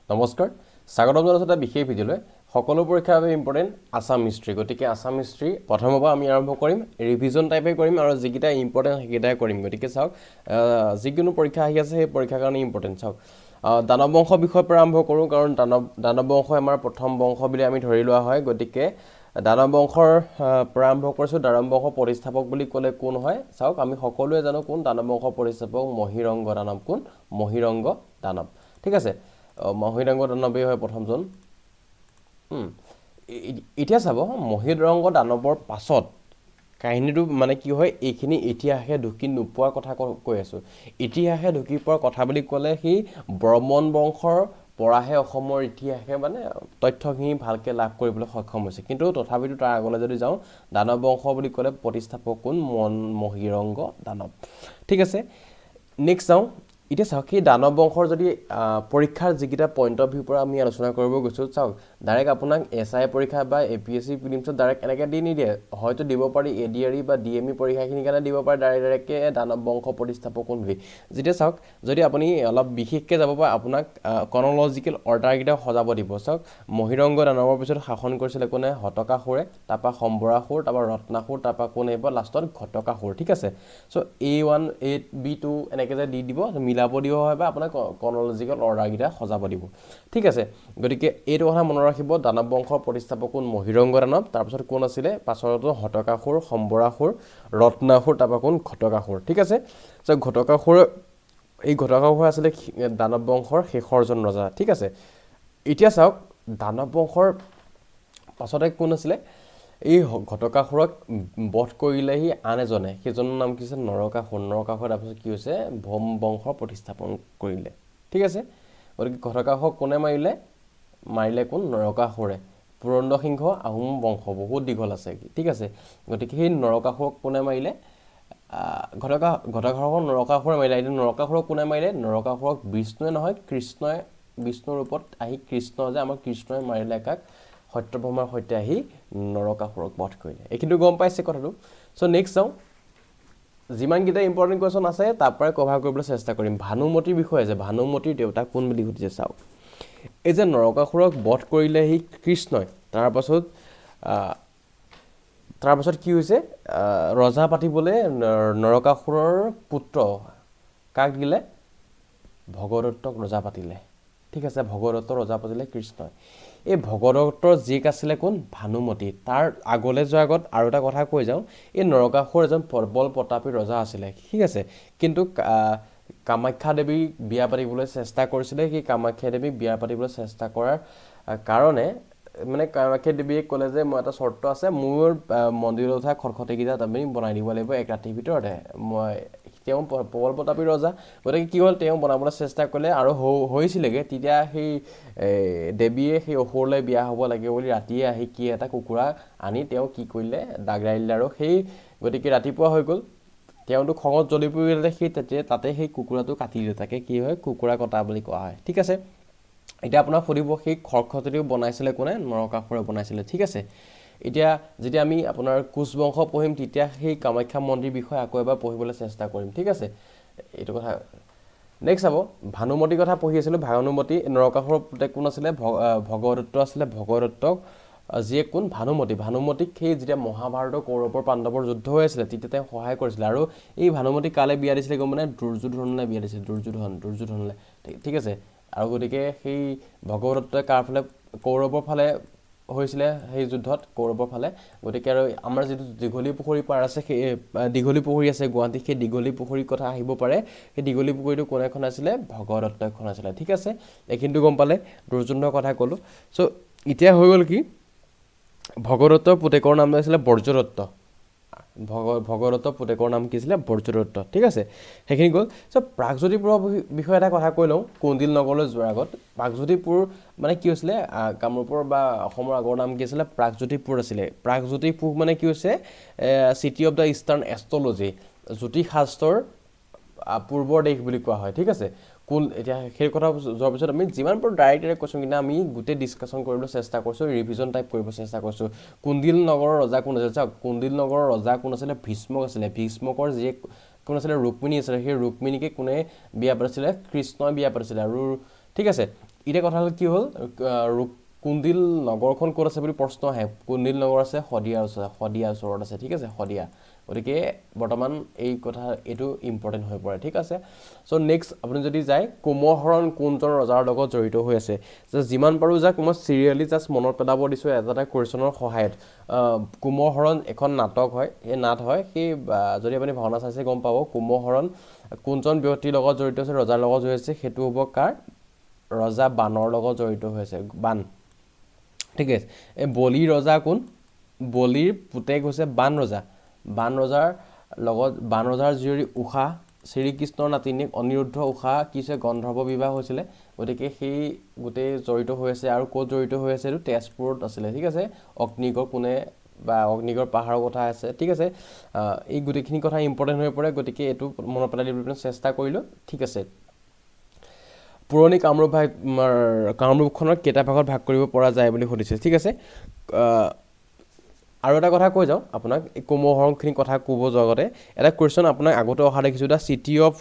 নমস্কাৰ, স্বাগতম জনাইছোঁ এটা বিশেষ ভিডিঅ'লৈ। সকলো পৰীক্ষাৰ বাবে ইম্পৰ্টেণ্ট আছাম হিষ্ট্ৰী। গতিকে আছাম হিষ্ট্ৰী প্ৰথমৰ পৰা আমি আৰম্ভ কৰিম, ৰিভিজন টাইপে কৰিম আৰু যিকেইটা ইম্পৰ্টেণ্ট সেইকেইটাই কৰিম। গতিকে চাওক, যিকোনো পৰীক্ষা আহি আছে, সেই পৰীক্ষাৰ কাৰণে ইম্পৰ্টেণ্ট। চাওক, দানৱ বংশ বিষয়ৰ পৰা আৰম্ভ কৰোঁ, কাৰণ দানৱ বংশই আমাৰ প্ৰথম বংশ বুলি আমি ধৰি লোৱা হয়। গতিকে দানৱ বংশৰ পৰা আৰম্ভ কৰিছোঁ। দানৱ বংশ প্ৰতিষ্ঠাপক বুলি ক'লে কোন হয়? চাওক, আমি সকলোৱে জানো কোন দানৱ বংশ প্ৰতিষ্ঠাপক, মহীৰংগ দানৱ। কোন? মহীৰংগ দানৱ, ঠিক আছে। মহীৰংগ দানৱেই হয় প্ৰথমজন। এতিয়া চাব, মহীৰংগ দানৱৰ পাছত কাহিনীটো মানে কি হয়, এইখিনি ইতিহাসে ঢুকি নোপোৱাৰ কথা কৈ আছোঁ। ইতিহাসে ঢুকি পোৱাৰ কথা বুলি ক'লে সেই বৰ্মন বংশৰ পৰাহে অসমৰ ইতিহাসে মানে তথ্যখিনি ভালকৈ লাভ কৰিবলৈ সক্ষম হৈছে। কিন্তু তথাপিতো তাৰ আগলৈ যদি যাওঁ, দানৱ বংশ বুলি ক'লে প্ৰতিষ্ঠাপক কোন? মহীৰংগ দানৱ, ঠিক আছে। নেক্সট যাওঁ। এতিয়া চাওক, সেই দানৱ বংশৰ যদি পৰীক্ষাৰ যিকেইটা পইণ্ট অফ ভিউৰ পৰা আমি আলোচনা কৰিব গৈছোঁ, চাওক, ডাইৰেক্ট আপোনাক এছ I পৰীক্ষা বা এপিএছচি প্ৰিলিমছত ডাইৰেক্ট এনেকৈ দি নিদিয়ে। হয়তো দিব পাৰি এডিআৰই বা ডিএমই পৰীক্ষাখিনিৰ কাৰণে দিব পাৰে ডাইৰেক্ট ডাইৰেক্টকৈ দানৱ বংশ প্ৰতিষ্ঠাপক কোন বুলি। যেতিয়া চাওক, যদি আপুনি অলপ বিশেষকৈ যাব পাৰে, আপোনাক ক্ৰনলজিকেল অৰ্ডাৰকেইটা সজাব দিব। চাওক, মহীৰংগ দানৱৰ পিছত শাসন কৰিছিলে কোনে? হটকাসুৰে, তাৰপৰা সম্বৰাসুৰ, তাৰপৰা ৰত্নাসুৰ, তাৰপৰা কোন আহিব লাষ্টত? ঘটকাসুৰ, ঠিক আছে। চ' এ 1, এ বি 2 এনেকৈ যে দি দিব, মিলাব দিব হয় বা আপোনাক ক্ৰনলজিকেল অৰ্ডাৰকেইটা সজাব দিব, ঠিক আছে। গতিকে এইটো কথা মনত ৰাখিব, দানৱ বংশৰ প্ৰতিষ্ঠাপক কোন? মহীৰংগ দানৱ। তাৰপিছত কোন আছিলে পাছৰতো? হটকাসুৰ, সম্বৰাসুৰ, ৰত্নাসুৰ, তাৰপৰা কোন? ঘটকাসুৰ, ঠিক আছে। চ' ঘটকাসুৰ, এই ঘটকাসুৰ আছিলে দানৱ বংশৰ শেষৰজন ৰজা, ঠিক আছে। এতিয়া চাওক, দানৱ বংশৰ পাছতে কোন আছিলে? এই ঘটকাসুৰক বধ কৰিলেহি আন এজনে, সেইজনৰ নাম কি হৈছে? নৰকাসুৰ। নৰকাসুৰ তাৰপিছত কি হৈছে? ভৌম বংশৰ প্ৰতিস্থাপন কৰিলে, ঠিক আছে। গতিকে ঘটকাসুৰক কোনে মাৰিলে? মাৰিলে কোন? নৰকাসুৰে। পুৰন্দৰ সিংহ, আহোম বংশ বহুত দীঘল আছে, ঠিক আছে। গতিকে সেই নৰকাসুৰক কোনে মাৰিলে? ঘটকাসুৰক নৰকাসুৰে মাৰিলে। এতিয়া নৰকাসুৰক কোনে মাৰিলে? নৰকাসুৰক বিষ্ণুৱে নহয়, কৃষ্ণই, বিষ্ণুৰ ৰূপত আহি কৃষ্ণ যে আমাৰ কৃষ্ণই মাৰিলে কাক? সত্যভামাৰ সৈতে আহি নৰকাসুৰক বধ কৰিলে। এইখিনিতো গম পাইছে কথাটো। চ' নেক্সট চাওঁ, যিমানকেইটা ইম্পৰ্টেণ্ট কুৱেশ্যন আছে তাৰ পৰাই কভাৰ কৰিবলৈ চেষ্টা কৰিম। ভানুমতীৰ বিষয়ে যে ভানুমতীৰ দেউতাক কোন বুলি সুধিছে। চাওক, এই যে নৰকাসুৰক বধ কৰিলে সি কৃষ্ণই, তাৰপাছত কি হৈছে? ৰজা পাতিবলৈ নৰকাসুৰৰ পুত্ৰ কাক দিলে? ভগদত্তক ৰজা পাতিলে, ঠিক আছে। ভগদত্ত ৰজা পাতিলে কৃষ্ণই। এই ভগদত্তৰ জীয়েক আছিলে কোন? ভানুমতী। তাৰ আগলৈ যোৱাৰ আগত আৰু এটা কথা কৈ যাওঁ। এই নৰকাসুৰ এজন প্ৰবল প্ৰতাপী ৰজা আছিলে, ঠিক আছে। কিন্তু কামাখ্যা দেৱীক বিয়া পাতিবলৈ চেষ্টা কৰিছিলে। সেই কামাখ্যা দেৱীক বিয়া পাতিবলৈ চেষ্টা কৰাৰ কাৰণে মানে কামাখ্যা দেৱীয়ে ক'লে যে মই এটা চৰ্ত আছে, মোৰ মন্দিৰত উঠা খটখটিকেইটা আপুনি বনাই দিব লাগিব এক ৰাতিৰ ভিতৰতে। মই তেওঁ প্ৰবল প্ৰতাপী ৰজা, গতিকে কি হ'ল, তেওঁ বনাবলৈ চেষ্টা কৰিলে আৰু হৈছিলেগৈ। তেতিয়া সেই দেৱীয়ে সেই অসুৰলৈ বিয়া হ'ব লাগে বুলি ৰাতিয়ে আহি কি এটা কুকুৰা আনি তেওঁ কি কৰিলে, দাগৰাই দিলে। আৰু সেই গতিকে ৰাতিপুৱা হৈ গ'ল, তেওঁতো খঙত জ্বলি পুৰি সেই তেতিয়া তাতে সেই কুকুৰাটো কাটি দিলে। তাকে কি হয়, কুকুৰা কটা বুলি কোৱা হয়, ঠিক আছে। এতিয়া আপোনাক সুধিব, সেই খটখটিটো বনাইছিলে কোনে? নৰকাসুৰে বনাইছিলে, ঠিক আছে। এতিয়া যেতিয়া আমি আপোনাৰ কোচ বংশ পঢ়িম, তেতিয়া সেই কামাখ্যা মন্দিৰ বিষয়ে আকৌ এবাৰ পঢ়িবলৈ চেষ্টা কৰিম, ঠিক আছে, এইটো কথা। নেক্সট চাব, ভানুমতীৰ কথা পঢ়ি আছিলোঁ। ভানুমতী, নৰকাসুৰৰ পুতেক কোন আছিলে? ভগদত্ত আছিলে। ভগদত্তক জীয়েক কোন? ভানুমতী। ভানুমতীক সেই যেতিয়া মহাভাৰতৰ কৌৰৱৰ পাণ্ডৱৰ যুদ্ধ হৈ আছিলে, তেতিয়া তেওঁ সহায় কৰিছিলে। আৰু এই ভানুমতীক কালৈ বিয়া দিছিলে গম মানে? দুৰ্যোধনলৈ বিয়া দিছিলে, দুৰ্যোধনলৈ, ঠিক আছে। আৰু গতিকে সেই ভগদত্তই কাৰ ফালে? কৌৰৱৰ ফালে হৈছিলে সেই যুদ্ধত, কৌৰৱৰ ফালে। গতিকে আৰু আমাৰ যিটো দীঘলী পুখুৰী পাৰ আছে, সেই দীঘলী পুখুৰী আছে গুৱাহাটীত, সেই দীঘলী পুখুৰীৰ কথা আহিব পাৰে। সেই দীঘলী পুখুৰীটো কোনে খনাইছিলে? ভগদত্তই খনাইছিলে, ঠিক আছে। এইখিনিতো গম পালে, দুৰ্যোধনৰ কথা ক'লোঁ। চ' এতিয়া হৈ গ'ল কি, ভগদত্তৰ পুতেকৰ নাম আছিলে বজ্ৰদত্ত। ভগদত্তৰ পুতেকৰ নাম কি আছিলে? বজ্ৰদত্ত, ঠিক আছে। সেইখিনি গ'ল। চ' প্ৰাগজ্যোতিপুৰৰ বিষয়ে এটা কথা কৈ লওঁ কুণ্ডিল নগৰলৈ যোৱাৰ আগত। প্ৰাগজ্যোতিপুৰ মানে কি হৈছিলে? কামৰূপৰ বা অসমৰ আগৰ নাম কি আছিলে? প্ৰাগজ্যোতিপুৰ আছিলে। প্ৰাগজ্যোতিপুৰ মানে কি হৈছে? City of the eastern astrology, জ্যোতিষশাস্ত্ৰৰ পূৰ্বৰ দেশ বুলি কোৱা হয়, ঠিক আছে। কোন এতিয়া সেই কথা যোৱাৰ পিছত আমি যিমান পাৰোঁ ডাইৰেক্ট ডাইৰেক্ট কৈছোঁ, কিন্তু আমি গোটেই ডিছকাশ্যন কৰিবলৈ চেষ্টা কৰিছোঁ, ৰিভিজন টাইপ কৰিব চেষ্টা কৰিছোঁ। কুণ্ডিল নগৰৰ ৰজা কোন আছিলে? চাওক, কুণ্ডিল নগৰৰ ৰজা কোন আছিলে? ভীষ্মক আছিলে। ভীষ্মকৰ জীয়েক কোন আছিলে? ৰুক্মিণী আছিলে। সেই ৰুক্মিণীকে কোনে বিয়া পাতিছিলে? কৃষ্ণই বিয়া পাতিছিলে। আৰু ঠিক আছে। এতিয়া কথা হ'ল কি হ'ল, কুণ্ডিল নগৰখন ক'ত আছে বুলি প্ৰশ্ন আহে। কুণ্ডিল নগৰ আছে শদিয়াৰ ওচৰত, শদিয়াৰ ওচৰত আছে, ঠিক আছে, শদিয়া। গতিকে বৰ্তমান এই কথা এইটো ইম্পৰ্টেণ্ট হৈ পৰে, ঠিক আছে। চ' নেক্সট আপুনি যদি যায়, কুমহৰণ কোনজন ৰজাৰ লগত জড়িত হৈ আছে? জাষ্ট যিমান পাৰোঁ যাক মই চিৰিয়েলি জাষ্ট মনত পেলাব দিছোঁ এটা এটা কুৱেশ্যনৰ সহায়ত। কুমহৰণ এখন নাটক হয়, সেই নাট হয়, সেই যদি আপুনি ভাওনা চাইছে গম পাব। কুমহৰণ কোনজন ব্যক্তিৰ লগত জড়িত আছে, ৰজাৰ লগত জড়িত আছে, সেইটো হ'ব কাৰ? ৰজা বানৰ লগত জড়িত হৈ আছে, বান, ঠিক আছে। এই বলি ৰজা কোন? বলিৰ পুতেক হৈছে বান ৰজা। বান ৰজাৰ লগত, বান ৰজাৰ জীয়ৰী ঊষা, শ্ৰীকৃষ্ণৰ নাতিনীয়েক অনিৰুদ্ধ ঊষা কি হৈছে, গন্ধৰ্ব বিবাহ হৈছিলে। গতিকে সেই গোটেই জড়িত হৈ আছে। আৰু ক'ত জড়িত হৈ আছে? এইটো তেজপুৰত আছিলে, ঠিক আছে। অগ্নিগড় কোনে বা অগ্নিগড় পাহাৰৰ কথা আছে, ঠিক আছে। এই গোটেইখিনি কথা ইম্পৰ্টেণ্ট হৈ পৰে, গতিকে এইটো মনত পেলাই দিবলৈ চেষ্টা কৰিলোঁ, ঠিক আছে। পুৰণি কামৰূপ ভাগ, কামৰূপখনক কেইটা ভাগত ভাগ কৰিব পৰা যায় বুলি সুধিছে, ঠিক আছে। আৰু এটা কথা কৈ যাওঁ আপোনাক, এই কুমহৰণখিনি কথা ক'ব যোৱাৰ আগতে এটা কুৱেশ্যন আপোনাক আগতে অহা দেখিছোঁ, the city of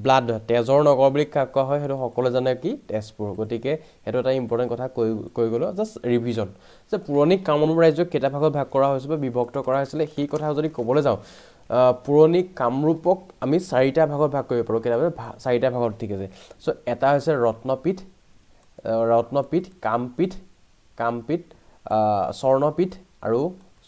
blood, তেজৰ নগৰ বুলি কাক কোৱা হয়? সেইটো সকলোৱে জানে কি তেজপুৰ। গতিকে সেইটো এটা ইম্পৰ্টেণ্ট কথা কৈ কৈ গ'লোঁ, জাষ্ট ৰিভিজন যে পুৰণি কামৰূপ ৰাজ্যক কেইটা ভাগত ভাগ কৰা হৈছিল বা বিভক্ত কৰা হৈছিলে, সেই কথা যদি ক'বলৈ যাওঁ, পুৰণি কামৰূপক আমি চাৰিটা ভাগত ভাগ কৰিব পাৰোঁ। কেইটা ভাগত? চাৰিটা ভাগত, ঠিক আছে। চ' এটা হৈছে ৰত্নপীঠ, ৰত্নপীঠ, কামপীঠ, কামপীঠ, স্বৰ্ণপীঠ আৰু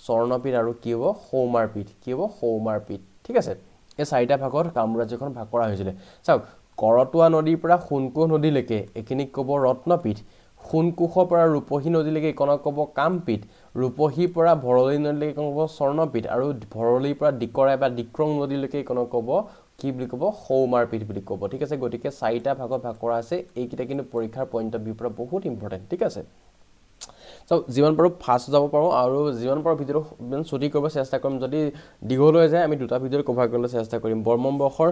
স্বৰ্ণপীঠ আৰু কি হ'ব? সৌমাৰপীঠ। কি হ'ব? সৌমাৰপীঠ, ঠিক আছে। এই চাৰিটা ভাগত কামৰূপ ৰাজ্যখন ভাগ কৰা হৈছিলে। চাওক, কৰতোৱা নদীৰ পৰা সোণকোষ নদীলৈকে এইখিনিক ক'ব ৰত্নপীঠ, সোণকোষৰ পৰা ৰূপহী নদীলৈকে এইকণক ক'ব কামপীঠ, ৰূপহীৰ পৰা ভৰলী নদীলৈকে এইকণক ক'ব স্বৰ্ণপীঠ, আৰু ভৰলীৰ পৰা দিকৰাই বা ডিক্ৰং নদীলৈকে এইকণক ক'ব কি বুলি ক'ব? সৌমাৰপীঠ বুলি ক'ব, ঠিক আছে। গতিকে চাৰিটা ভাগত ভাগ কৰা আছে। এইকেইটা কিন্তু পৰীক্ষাৰ পইণ্ট অফ ভিউৰ পৰা বহুত ইম্পৰ্টেণ্ট, ঠিক আছে। চ' যিমান পাৰোঁ ফাষ্ট যাব পাৰোঁ আৰু যিমান পাৰোঁ ভিডিঅ'টো চুটি কৰিব চেষ্টা কৰিম। যদি দীঘল হৈ যায়, আমি দুটা ভিডিঅ'ত কভাৰ কৰিবলৈ চেষ্টা কৰিম। বৰ্মন বংশৰ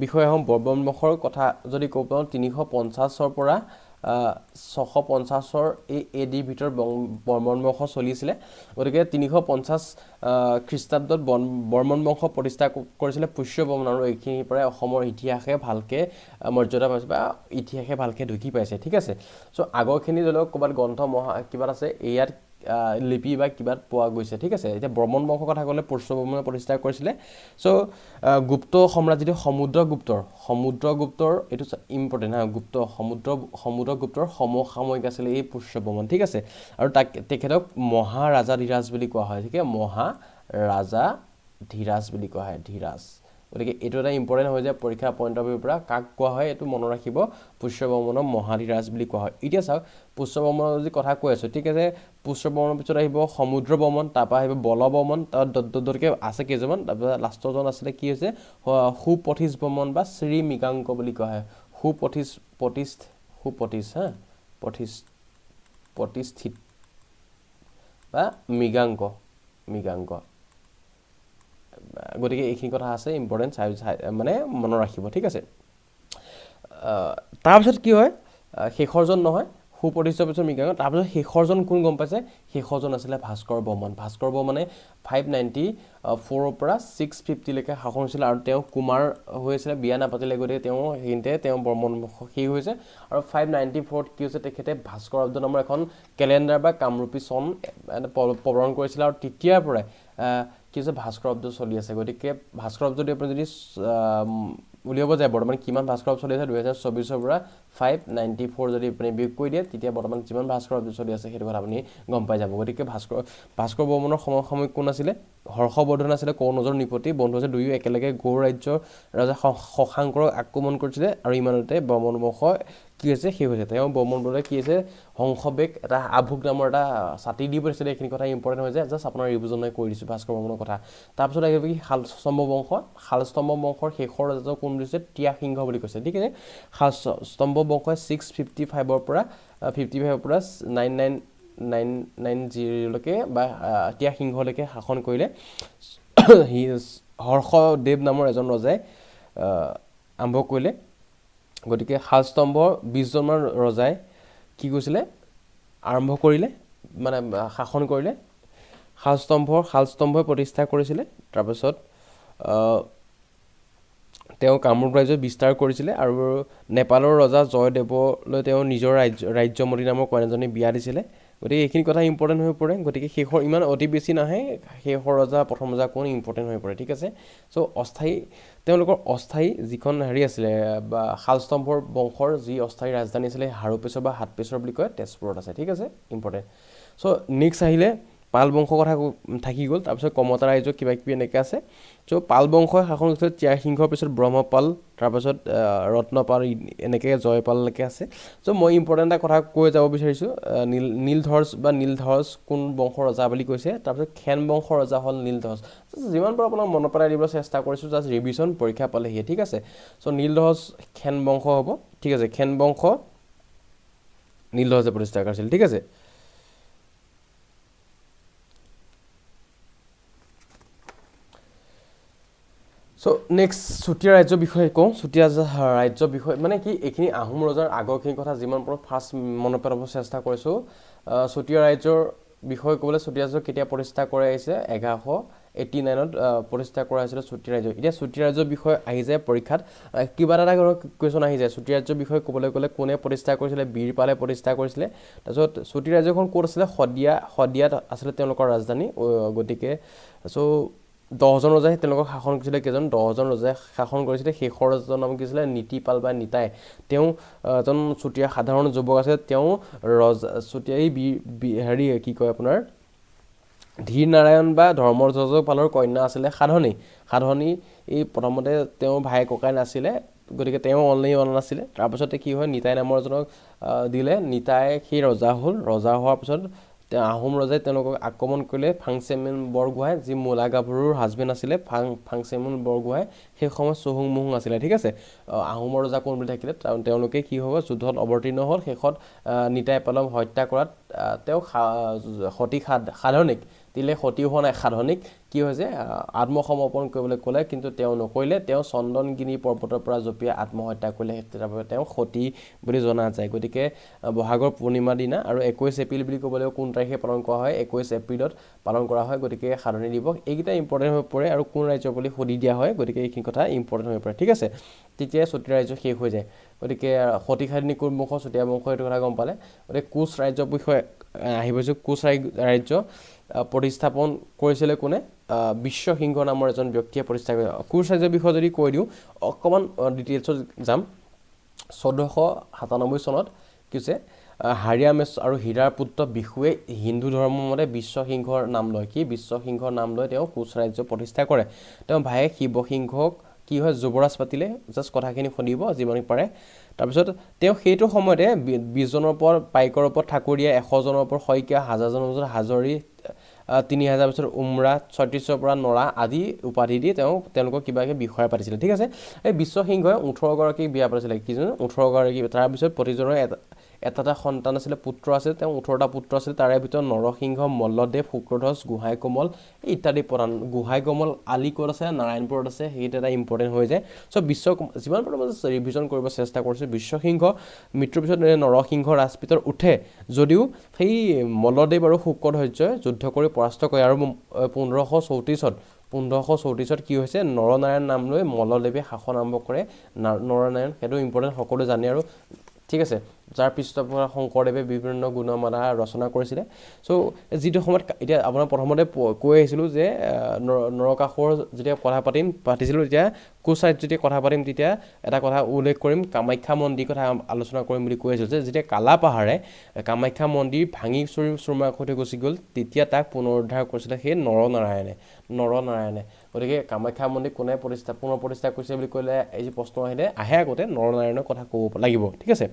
বিষয়ে আহোঁ। বৰ্মন বংশৰ কথা যদি ক'ব পাৰোঁ, 350ৰ পৰা 650ৰ এই এ ডিৰ ভিতৰত বৰ্মন বংশ চলিছিলে। গতিকে 350 খ্ৰীষ্টাব্দত বৰ্মন বংশ প্ৰতিষ্ঠা কৰিছিলে পুষ্য বৰ্মন, আৰু এইখিনিৰ পৰাই অসমৰ ইতিহাসে ভালকৈ মৰ্যাদা পাইছে বা ইতিহাসে ভালকৈ ঢুকি পাইছে, ঠিক আছে। চ' আগৰখিনি ধৰি লওক ক'ৰবাত গ্ৰন্থ মহা কিবাত আছে, ইয়াত লিপি বা কিবাত পোৱা গৈছে, ঠিক আছে। এতিয়া বৰ্মন বংশৰ কথা ক'লে পুষ্য বৰ্মনে প্ৰতিষ্ঠা কৰিছিলে। চ' গুপ্ত সম্ৰাট যিটো সমুদ্ৰগুপ্তৰ, সমুদ্ৰগুপ্তৰ এইটো ইম্পৰ্টেণ্ট হা, গুপ্ত সমুদ্ৰগুপ্তৰ সমসাময়িক আছিলে এই পুষ্য বৰ্মন, ঠিক আছে। আৰু তাক তেখেতক মহাৰাজাধিৰাজ বুলি কোৱা হয়, ঠিক আছে, মহাৰাজাধিৰাজ বুলি কোৱা হয়, ধীৰাজ। গতিকে এইটো এটা ইম্পৰ্টেণ্ট হৈ যায় পৰীক্ষা পইণ্ট অফ ভিউৰ পৰা। কাক কোৱা হয় এইটো মনত ৰাখিব, পুষ্য বৰ্মনক মহাধিৰাজ বুলি কোৱা হয়। এতিয়া চাওক, পুষ্য বৰ্মনৰ যদি কথা কৈ আছোঁ, ঠিক আছে, পুষ্য বৰ্মনৰ পিছত আহিব সমুদ্ৰ বৰ্মন, তাৰপৰা আহিব বল বৰ্মন, তাৰ দত্তকে আছে কেইজনমান, তাৰপিছত লাষ্টৰজন আছিলে কি হৈছে সুপথিজ বৰ্মন বা শ্ৰী মৃগাংক বুলি কোৱা হয়। সুপথিজ, প্ৰতিষ্ঠ, সুপথিজ, হা, পথিজ, প্ৰতিষ্ঠিত বা মৃগাংক, মৃগাংক। গতিকে এইখিনি কথা আছে ইম্পৰ্টেণ্ট, চাই চাই মানে মনত ৰাখিব, ঠিক আছে। তাৰপিছত কি হয়, শেষৰজন নহয়, সুপ্ৰতিষ্ঠিত পিছত মৃগাংক, তাৰপিছত শেষৰজন কোন গম পাইছে? শেষৰজন আছিলে ভাস্কৰ বৰ্মন। ভাস্কৰ বৰ্মনে 594ৰ পৰা 650লৈকে শাসন হৈছিলে, আৰু তেওঁ কুমাৰ হৈ আছিলে, বিয়া নাপাতিলে, গতিকে তেওঁ সেইখিনিতে তেওঁ বৰ্মন বংশ শেষ হৈছে। আৰু 594ত কি হৈছে, তেখেতে ভাস্কৰ অব্দ নামৰ এখন কেলেণ্ডাৰ বা কামৰূপী চন প্ৰৱৰ্তন কৰিছিলে, আৰু তেতিয়াৰ পৰাই কি হৈছে ভাস্কৰ অব্দ চলি আছে। গতিকে ভাস্কৰ অব্দ যদি আপুনি যদি উলিয়াব যায়, বৰ্তমান কিমান ভাস্কৰ অব্দ চলি আছে, 2024ৰ পৰা 594 যদি আপুনি বিয়োগ কৰি দিয়ে, তেতিয়া বৰ্তমান যিমান ভাস্কৰ অব্দ চলি আছে সেইটো কথা আপুনি গম পাই যাব। গতিকে ভাস্কৰ বৰ্মনৰ সমসাময়িক কোন আছিলে? হৰ্ষবৰ্ধন আছিলে কনৌজৰ নৃপতি, বন্ধু আছিলে, দুয়ো একেলগে গৌড় ৰাজ্যৰ ৰজা শশাংকৰক আক্ৰমণ কৰিছিলে, আৰু ইমানতে বৰ্মন বংশ কি হৈছে শেষ হৈছে। তেওঁ বৰ্মন বংশই কি হৈছে হংসবেগ এটা আভোগ নামৰ এটা ছাতি দি পঠিয়াইছিলে। এইখিনি কথা ইম্পৰ্টেণ্ট হৈ যায়, জাষ্ট আপোনাৰ ৰিভিজনে কৰি দিছোঁ ভাস্কৰ বৰ্মনৰ কথা। তাৰপিছত আহিব কি শালস্তম্ভ বংশ। শালস্তম্ভ বংশৰ শেষৰ ৰজাজন কোন বুলি কৈছে? ত্যাগসিংহ বুলি কৈছে, ঠিক আছে। শালস্তম্ভ বংশই 655ৰ পৰা, 55ৰ পৰা 99990লৈকে বা ত্যাগসিংহলৈকে শাসন কৰিলে। হৰ্ষদেৱ নামৰ এজন ৰজাই আৰম্ভ কৰিলে। গতিকে শালস্তম্ভৰ 20জনমান ৰজাই কি কৰিছিলে, আৰম্ভ কৰিলে, মানে শাসন কৰিলে। শালস্তম্ভই প্ৰতিষ্ঠা কৰিছিলে। তাৰপিছত তেওঁ কামৰূপ ৰাজ্য বিস্তাৰ কৰিছিলে আৰু নেপালৰ ৰজা জয়দেৱলৈ তেওঁ নিজৰ ৰাজ্যমতী নামৰ কন্যাজনী বিয়া দিছিলে। গতিকে এইখিনি কথা ইম্পৰ্টেণ্ট হৈ পৰে। গতিকে শেষৰ ইমান অতি বেছি নাহে, শেষৰ ৰজা প্ৰথম ৰজা কোন ইম্পৰ্টেণ্ট হৈ পৰে, ঠিক আছে। চ' অস্থায়ী তেওঁলোকৰ অস্থায়ী যিখন হেৰি আছিলে বা শালস্তম্ভৰ বংশৰ যি অস্থায়ী ৰাজধানী আছিলে হাৰুপেশ্বৰ বা হাতপেশ্বৰ বুলি কয়, তেজপুৰত আছে, ঠিক আছে, ইম্পৰ্টেণ্ট। চ' নেক্সট আহিলে পাল বংশৰ কথা থাকি গ'ল, তাৰপিছত কমতা ৰাজ্য কিবা কিবি এনেকৈ আছে। চ' পাল বংশই শাসন কৰিছিলে ত্যাগসিংহৰ পিছত ব্ৰহ্মপাল, তাৰপাছত ৰত্নপাল, এনেকৈ জয়পাললৈকে আছে। চ' মই ইম্পৰ্টেণ্ট এটা কথা কৈ যাব বিচাৰিছোঁ, নীলধ্বজ বা নীলধ্বজ কোন বংশৰ ৰজা বুলি কৈছে, তাৰপিছত খেন বংশৰ ৰজা হ'ল নীলধ্বজ। যিমান পাৰোঁ আপোনাক মনত পেলাই দিব চেষ্টা কৰিছোঁ, জাষ্ট ৰিভিশ্যন পৰীক্ষা পালেহিয়ে, ঠিক আছে। চ' নীলধ্বজ খেন বংশ হ'ব, ঠিক আছে, খেন বংশ নীলধ্বজে প্ৰতিষ্ঠা কৰিছিল, ঠিক আছে। চ' নেক্সট চুতীয়া ৰাজ্যৰ বিষয়ে কওঁ। চুতীয়া ৰাজ্যৰ বিষয়ে মানে কি, এইখিনি আহোম ৰজাৰ আগৰখিনি কথা যিমান পাৰোঁ ফাৰ্ষ্ট মনত পেলাব চেষ্টা কৰিছোঁ। চুতীয়া ৰাজ্যৰ বিষয়ে ক'বলৈ চুতীয়া ৰাজ্য কেতিয়া প্ৰতিষ্ঠা কৰা হৈছে, 1189ত প্ৰতিষ্ঠা কৰা হৈছিলে চুতীয়া ৰাজ্য। এতিয়া চুতীয়া ৰাজ্যৰ বিষয়ে আহি যায় পৰীক্ষাত, কিবা এটা কুৱেশ্যন আহি যায়। চুতীয়া ৰাজ্যৰ বিষয়ে ক'বলৈ গ'লে কোনে প্ৰতিষ্ঠা কৰিছিলে, বীৰপালে প্ৰতিষ্ঠা কৰিছিলে। তাৰপিছত চুতীয়া ৰাজ্যখন ক'ত আছিলে, শদিয়াত আছিলে তেওঁলোকৰ ৰাজধানী। গতিকে চ' 10জন ৰজাই তেওঁলোকক শাসন কৰিছিলে। কেইজন? 10জন ৰজাই শাসন কৰিছিলে। শেষৰ ৰজাজনৰ নাম কি আছিলে, নীতিপাল বা নিতাই। তেওঁ এজন চুতীয়া সাধাৰণ যুৱক আছিলে। তেওঁ ৰজা চুতীয়া এই হেৰি কি কয় আপোনাৰ ধীৰ নাৰায়ণ বা ধৰ্মধ্বজ পালৰ কন্যা আছিলে সাধনী। সাধনী এই প্ৰথমতে তেওঁৰ ভাই ককাই নাছিলে, গতিকে তেওঁ অনলি অনা নাছিলে। তাৰপিছতে কি হয়, নিতাই নামৰ এজনক দিলে। নিতাই সেই ৰজা হ'ল। ৰজা হোৱাৰ পিছত তেওঁ আহোম ৰজাই তেওঁলোকক আক্ৰমণ কৰিলে। ফাংচেমুন বৰগোহাঁই, যি মূলা গাভৰুৰ হাজবেণ্ড আছিলে, ফাংচেমুন বৰগোহাঁই, সেই সময়ত চুহুং মুহুং আছিলে, ঠিক আছে। আহোমৰ ৰজা কোন বুলি থাকিলে, তেওঁলোকে কি হ'ব, যুদ্ধত অৱতীৰ্ণ হ'ল। শেষত নিতাই পালক হত্যা কৰাত তেওঁক সতী সাধনীক দিলে, সতী হোৱা নাই, সাধনীক কি হৈছে আত্মসমৰ্পণ কৰিবলৈ ক'লে, কিন্তু তেওঁ নকৰিলে। তেওঁ চন্দনগিৰি পৰ্বতৰ পৰা জঁপিয়াই আত্মহত্যা কৰিলে। তাৰ বাবে তেওঁ সতী বুলি জনা যায়। গতিকে বহাগৰ পূৰ্ণিমা দিনা আৰু 21 এপ্ৰিল বুলি ক'ব লাগিব, কোন তাৰিখে পালন কৰা হয়, 21 এপ্ৰিলত পালন কৰা হয়। গতিকে সাধনী দিৱস এইকেইটা ইম্পৰ্টেণ্ট হৈ পৰে আৰু কোন ৰাজ্যৰ বুলি সুধি দিয়া হয়, গতিকে এইখিনি কথা ইম্পৰ্টেণ্ট হৈ পৰে, ঠিক আছে। তেতিয়াই চুতীয়া ৰাজ্য শেষ হৈ যায়। গতিকে সতী সাধনী কোন বংশ, চুতীয়া বংশ, এইটো কথা গম পালে। গতিকে কোচ ৰাজ্যৰ বিষয়ে আহি পাইছোঁ। কোচ ৰাজ্য প্ৰতিস্থাপন কৰিছিলে কোনে, বিশ্বসিংহ নামৰ এজন ব্যক্তিয়ে প্ৰতিষ্ঠা কৰিছিলে। কোচ ৰাজ্যৰ বিষয়ে যদি কৈ দিওঁ অকণমান ডিটেইলছত যাম। 1497 চনত কি হৈছে, হাৰিয়ামেশ আৰু হীৰাৰ পুত্ৰ বিশুৱে হিন্দু ধৰ্মৰ মতে বিশ্বসিংহৰ নাম লয়। কি বিশ্বসিংহৰ নাম লৈ তেওঁ কোচ ৰাজ্য প্ৰতিষ্ঠা কৰে। তেওঁ ভায়েক শিৱসিংহক কি হয় যুৱৰাজ পাতিলে। জাষ্ট কথাখিনি শুনিব যিমান পাৰে। তাৰপিছত তেওঁ সেইটো সময়তে 20জনৰ ওপৰত পাইকৰ ওপৰত ঠাকুৰীয়া, 100জনৰ ওপৰত শইকীয়া, 1000জনৰ ওপৰত হাজৰি, 3000 পিছত উমৰা, 36ৰ পৰা নৰা আদি উপাধি দি তেওঁলোকক কিবা কিবি বিষয়া পাতিছিলে, ঠিক আছে। এই বিশ্বসিংহই 18গৰাকীক বিয়া পাতিছিলে। কিজন? 18গৰাকী। তাৰপিছত প্ৰতিজনৰ এটা এটা সন্তান আছিলে, পুত্ৰ আছিলে। তেওঁ 18টা পুত্ৰ আছিলে। তাৰে ভিতৰত নৰসিংহ, মল্লদেৱ, শুক্ৰধ্বজ, গোহাঁই কমল ইত্যাদি প্ৰধান। গোহাঁই কমল আলি ক'ত আছে? নাৰায়ণপুৰত আছে। সেইকেইটা এটা ইম্পৰ্টেণ্ট হৈ যায়। চ' বিশ্ব যিমান পাৰোঁ মই ৰিভিজন কৰিব চেষ্টা কৰিছোঁ। বিশ্বসিংহ মৃত্যুৰ পিছত নৰসিংহ ৰাজপীঠত উঠে যদিও সেই মল্লদেৱ আৰু শুক্ৰধ্বজই যুদ্ধ কৰি পৰাস্ত কৰে। আৰু 1534ত কি হৈছে, নৰনাৰায়ণ নাম লৈ মল্লদেৱে শাসন আৰম্ভ কৰে। নৰনাৰায়ণ সেইটো ইম্পৰ্টেণ্ট, সকলোৱে জানে আৰু, ঠিক আছে। যাৰ পৃষ্ঠপোষকতা শংকৰদেৱে বিভিন্ন গুণমালা ৰচনা কৰিছিলে। চ' যিটো সময়ত এতিয়া আপোনাৰ প্ৰথমতে কৈ আহিছিলোঁ যে নৰকাসুৰৰ যেতিয়া কথা পাতিছিলোঁ, তেতিয়া কোচ ৰাজ্য যেতিয়া কথা পাতিম তেতিয়া এটা কথা উল্লেখ কৰিম, কামাখ্যা মন্দিৰ কথা আলোচনা কৰিম বুলি কৈ আছিলোঁ যে যেতিয়া কালাপাহাৰে কামাখ্যা মন্দিৰ ভাঙি চুৰি চুৰমাৰ কৰি থৈ গুচি গ'ল, তেতিয়া তাক পুনৰুদ্ধাৰ কৰিছিলে সেই নৰনাৰায়ণে। গতিকে কামাখ্যা মন্দিৰ কোনে পুনৰ প্ৰতিষ্ঠা কৰিছে বুলি ক'লে এই যে প্ৰশ্ন আহিলে আহে আগতে নৰনাৰায়ণৰ কথা ক'ব লাগিব, ঠিক আছে।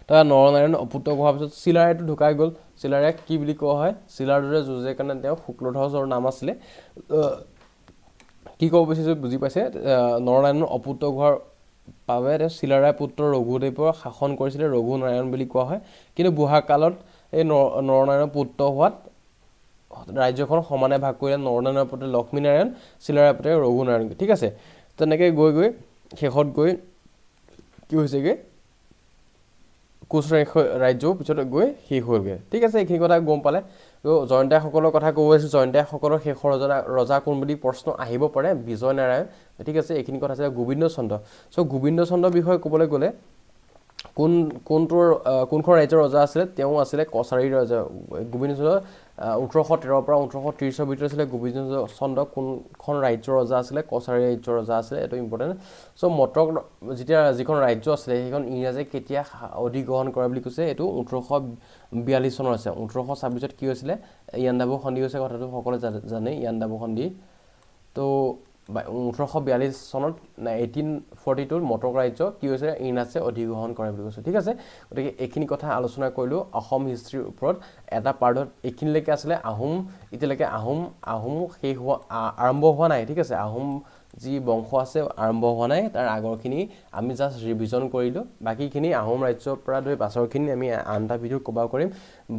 তাৰ নৰনাৰায়ণ অপুত্ৰ হোৱাৰ পিছত চিলাৰায়টো ঢুকাই গ'ল। চিলাৰায়ক কি বুলি কোৱা হয়, চিলাৰ দৰে যুঁজে কাৰণে তেওঁ শুক্লধ্বজৰ নাম আছিলে। কি ক'ব বিচাৰিছোঁ বুজি পাইছে? নৰনাৰায়ণৰ অপুত্ৰ হোৱাৰ বাবে তেওঁ চিলাৰায় পুত্ৰ ৰঘুদেৱৰ শাসন কৰিছিলে, ৰঘুনাৰায়ণ বুলি কোৱা হয়। কিন্তু বুঢ়া কালত এই নৰনাৰায়ণৰ পুত্ৰ হোৱাত ৰাজ্যখন সমানে ভাগ কৰিলে। নৰনাৰায়ণৰ পুত্ৰ লক্ষ্মীনাৰায়ণ, চিলাৰায়ৰ পুত্ৰ ৰঘুনাৰায়ণ, ঠিক আছে। তেনেকৈ গৈ গৈ শেষত গৈ কি হৈছেগৈ, কোচ ৰাজ্যও পিছত গৈ শেষ হ'লগৈ। ঠিক আছে, এইখিনি কথা গম পালে। ত' জয়ন্তীয়াসকলৰ কথা ক'ব গৈছোঁ। জয়ন্তীয়াসকলৰ শেষৰ ৰজা কোন বুলি প্ৰশ্ন আহিব পাৰে, বিজয় নাৰায়ণ। ঠিক আছে, এইখিনি কথা আছিলে গোবিন্দ চন্দ্ৰ। চ' গোবিন্দ চন্দ্ৰৰ বিষয়ে ক'বলৈ গ'লে কোন কোনটোৰ কোনখন ৰাজ্যৰ ৰজা আছিলে? তেওঁ আছিলে কছাৰী ৰজা গোবিন্দ চন্দ্ৰ। 1813ৰ পৰা 1830ৰ ভিতৰত আছিলে গোবিন্দ চন্দ্ৰ। কোনখন ৰাজ্যৰ ৰজা আছিলে? কছাৰী ৰাজ্যৰ ৰজা আছিলে, এইটো ইম্পৰ্টেণ্ট। চ' মটক যেতিয়া যিখন ৰাজ্য আছিলে, সেইখন ইংৰাজে কেতিয়া অধিগ্ৰহণ কৰে বুলি কৈছে? এইটো 1842 চনৰ আছে। 1826ত কি হৈছিলে? ইয়াণ্ডাবু সন্ধি হৈছে, কথাটো সকলোৱে জানে, ইয়াণ্ডাবু সন্ধি। তো 1842 চনত, 1842ত মটক ৰাজ্য কি হৈছে, ইংৰাজে অধিগ্ৰহণ কৰে বুলি কৈছে। ঠিক আছে, গতিকে এইখিনি কথা আলোচনা কৰিলোঁ অসম হিষ্ট্ৰীৰ ওপৰত এটা পাৰ্টত। এইখিনিলৈকে আছিলে আহোম। এতিয়ালৈকে আহোম শেষ হোৱা, আৰম্ভ হোৱা নাই। ঠিক আছে, আহোম যি বংশ আছে আৰম্ভ হোৱা নাই, তাৰ আগৰখিনি আমি জাষ্ট ৰিভিজন কৰিলোঁ। বাকীখিনি আহোম ৰাজ্যৰ পৰা ধৰি পাছৰখিনি আমি আন এটা ভিডিঅ'ত কভাৰ কৰিম।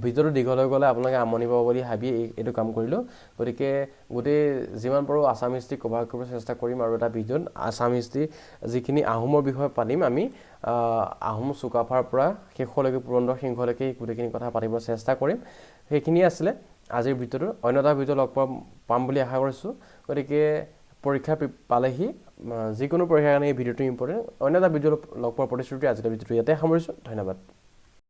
ভিডিঅ'টো দীঘল হৈ গ'লে আপোনালোকে আমনি পাব বুলি ভাবি এইটো কাম কৰিলোঁ। গতিকে গোটেই যিমান পাৰোঁ আছাম হিষ্ট্ৰী কভাৰ কৰিব চেষ্টা কৰিম আৰু এটা ভিডিঅ'ত আছাম হিষ্ট্ৰী যিখিনি আহোমৰ বিষয়ে পাতিম আমি, আহোম চুকাফাৰ পৰা শেষলৈকে, পুৰন্দৰ সিংহলৈকে গোটেইখিনি কথা পাতিব চেষ্টা কৰিম। সেইখিনিয়ে আছিলে আজিৰ ভিডিঅ'টো। অন্য এটা ভিডিঅ' লগ পাম বুলি আশা কৰিছোঁ। গতিকে পৰীক্ষা পালেহি, যিকোনো পৰীক্ষাৰ কাৰণে এই ভিডিঅ'টো ইম্পৰ্টেণ্ট। অন্য এটা ভিডিঅ' লগ পোৱাৰ প্ৰতিশ্ৰুতি আজিৰ ভিডিঅ'টো ইয়াতে সামৰিছোঁ। ধন্যবাদ।